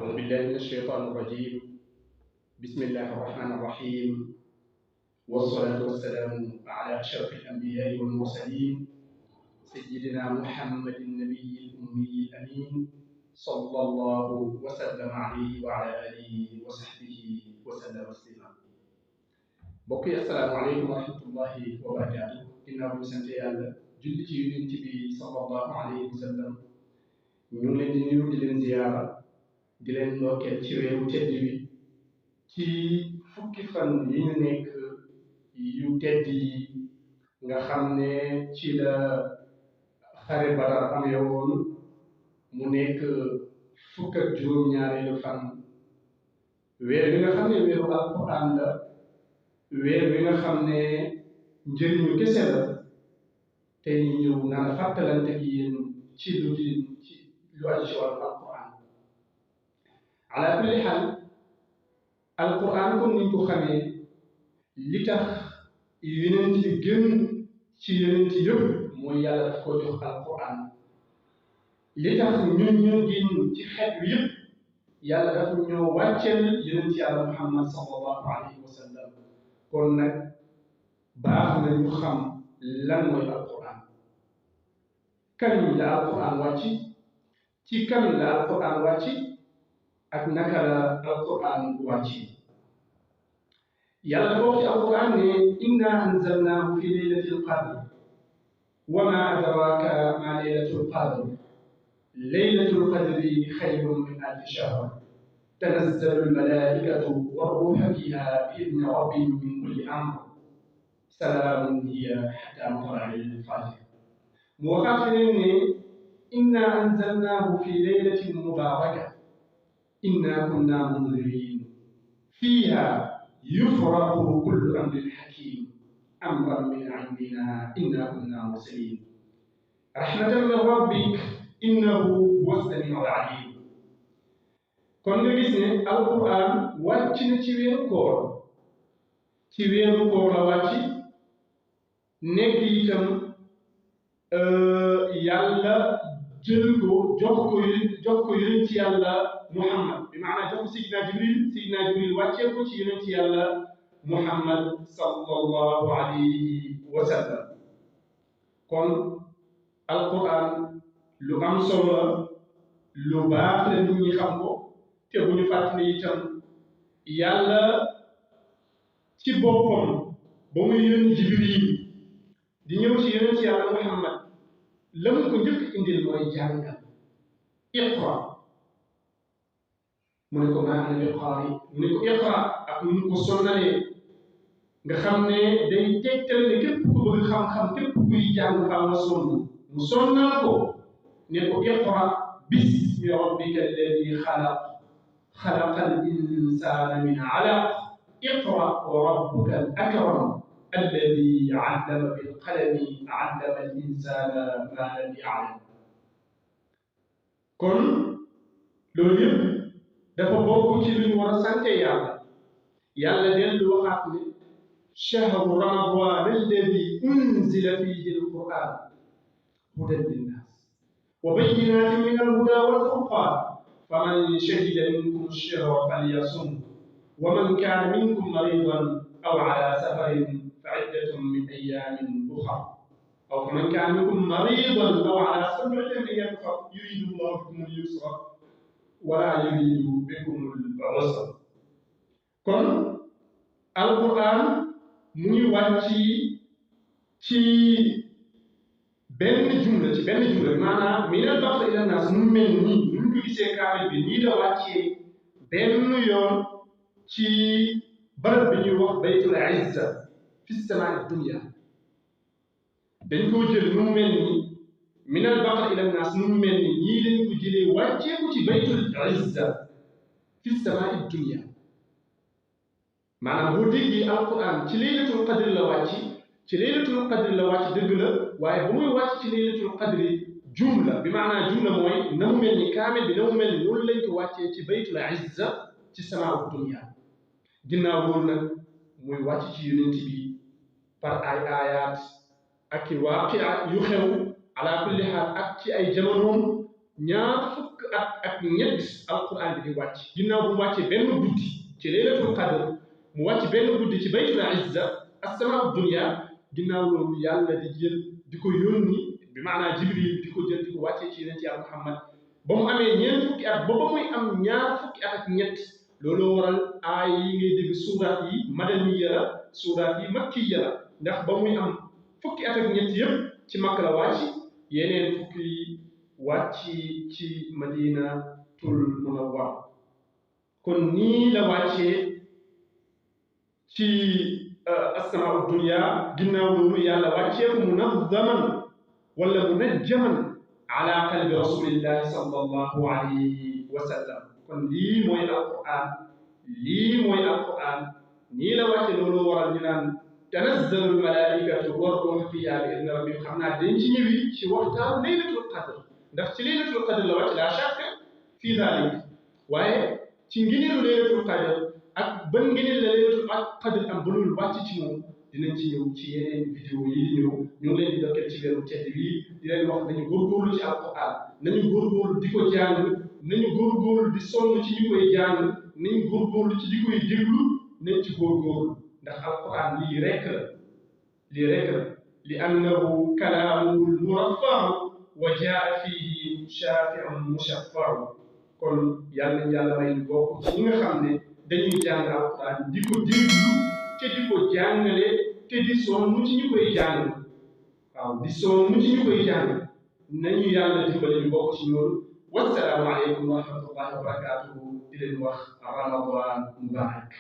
أعوذ بالله من الشيطان الرجيم. بسم الله الرحمن الرحيم، والصلاة والسلام على أشرف الأنبياء والمرسلين سيدنا محمد النبي الأمي الأمين صلى الله وسلم عليه وعلى آله وصحبه وسلم تسليما. mbokk yi asalaamaaleykum wa rahmatullahi wa barakaatu. ginnaaw bi ñu sant yàlla julli ci yonent bi sallallahu alayhi wa sallam, ñu ngi leen di nuyu di leen ziyaara di leen ndokkeel ci weeru tedd bi ci fukki fan yi ñu nekk yu tedd yi nga xam ne ci la xare Badar amee woon mu nekk fukk ak juróom-ñaareelu fan, weer bi nga xam ne weeru alquran la, weer bi nga xam ne njëriñu kese la. tey ñu ñëw naan fàttalante gi yéen ci lu aju ci wàllu alquran. ala kulli xaal alquran comme niñ ko xamee, li tax yonent yi gën ci yonent yëpp mooy yàlla daf ko jox alquran. li tax ñun ñu gën ci xeet wi yëpp yàlla daf ñoo wàcceel yonent yàlla Muhammad sallallahu alayhi wa sallam. kon nag baax na ñu xam lan mooy alquran, kañ la alquran wàcc, ci kañ la alquran wàcc, ak naka la alquran wàcc. yàlla dafa wax ci alquran ne inna anzalnaahu fi laylatil qadr wa ma adraka ma laylatul qadr laylatul qadri xayrun min alfi shahr tanazzalu almalaikatu warruuhu fiha bi idni rabbihim min kulli amr salaamun hiya hatta matla'il fajr. mu waxaat leen ne inna anzalnaahu fi laylatin mubaraka inna kunna munzirin fiha yufraqu kullu amrin hakim amran min indina inna kunna mursalin rahmatan min rabbik innahu huwa as-sami'ul alim. kon nga gis ne alquran wàcc na ci weeru koor, ci weeru koor la wàcc, nekk itam yàlla jël ko jox ko yonent ci yàlla Muhammad, bi maanaam jox ko Seydina Jibril wàccee ko ci yonent ci yàlla Muhammad sallallahu alayhi wa sallam. kon alquran lu am solo la, lu baax la nit ñi xam ko. te bu ñu fàttali itam yàlla ci boppam ba muy yónni Jibril di ñëw ci yonent ci yàlla Muhammad la mu ko njëkk indil mooy jàngal. iqra mu ne ko maa ana bi qaari, mu ne ko iqra ak nu mu ko sonnalee nga xam ne day tegtal ne képp ku bëgg xam-xam, képp kuy jàng faa nga sonn, mu sonnal ko ne ko iqra bismi rabbika alladi xalaq xalaqal insaana min alaq iqra wa rabbuka al akram alladi allama bil qalami allama al insaana ma lam ya'lam. kon loolu yëpp dafa bokk ci lu ñu war a sante yàlla. yàlla dellu waxaat ne shahru ramadan alladi unzila fihi al quran hudan linnas wa bayyinatin min al huda wal furqan faman shahida minkum ash-shahra falyasum wa man kana minkum maridan aw ala safarin fa iddatun min ayyamin ukhra aw faman kana minkum maridan aw ala safarin fa iddatun min ayyamin ukhra yuridu Allahu bikum al-yusra wa la yuridu bikum al-usra. kon alquran mu ngi wàcc ci benn jumla maanaam minal baqara ila naas mu mel nii ñu ko gisee kaamil bi nii la wàccee benn yoon ci barab bi ñuy wax baytul izza fi samaa dunya. dañ koo jël nu mu mel nii minal baqara ila naas nu mu mel nii ñii dañ ko jëlee wàccee ko ci baytul izza fi samaa dunya. maanaam boo déggee alquran ci laylatul qadri la wàcc, dëgg la, waaye bu muy wàcc ci laylatul qadri jumla bi maanaam jumla mooy na mu mel ni kaamil bi na mu mel ni loolu lañ ko wàccee ci baytul izza ci samaa dunya. ginnaaw loolu nag muy wàcc ci yonent bi par ay ayaat ak i waaqia yu xew ala kulli xaal ak ci ay jamonoom ñaar fukk ak ñett alquran bi di wàcc ginnaaw bu mu wàccee benn guddi ci laylatul qadr mu wàcc benn guddi ci baytul izza as-samaa dunya ginnaaw loolu yàlla di jël di ko yónni bi maanaa jibril di ko jël di ko wàccee ci yonent yàlla muhammad ba mu amee ñeent fukki at ba muy am ñaar fukki at ak ñett looloo waral aay yi ngay dégg suuraat yi madaniya la suuraat yi makkiya la ndax ba muy am fukki at ak ñett yëpp ci makka la wàcc yeneen fukki yi wàcc ci madinatul munawwar kon nii la wàccee ci as-samaa dunya ginnaaw loolu yàlla wàccee ko munazzaman wala munajjaman ala qalbi rasulillahi sallallahu alayhi wa sallam kon lii mooy alquran nii la wàcce loolu waral ñu naan tanazzalu almalaikatu war-ruuhu fiihaa bi idni rabbihim xam naa dañ ci ñëwi ci waxtaan laylatul qadr ndax ci laylatul qadr la wàcc la shakka fii daalik waaye ci ngineelu laylatul qadr ak ban ngineel la laylatul qadr am ba loolu wàcc ci moom dinañ ci ñëw ci yeneen vidéo yi di ñëw ñu ngi leen di dokkeel ci weeru tedd bii di leen wax nañu góorgóorlu ci alquran nañu góorgóorlu di ko jàng nañu góorgóorlu di sonn ci ñi koy jàng nañu góorgóorlu ci di koy déglu nañ ci góorgóorlu ndax alquran lii rekk la li annahu kalaamul muraffa'u wa jaa fihi shaafi'un mushaffaru kon yàlla nañ yàlla may bokk ci ñi nga xam ne dañuy jàng alquran di ko déglu te di ko jàngale te di sonn ci ñu koy jàng waaw di sonn ci ñu koy jàng nañu yàlla dimbale ñu bokk ci ñoom wassalaamu aleykum wa rahmatullahi wa barakatuhu di leen wax ramadan mubarak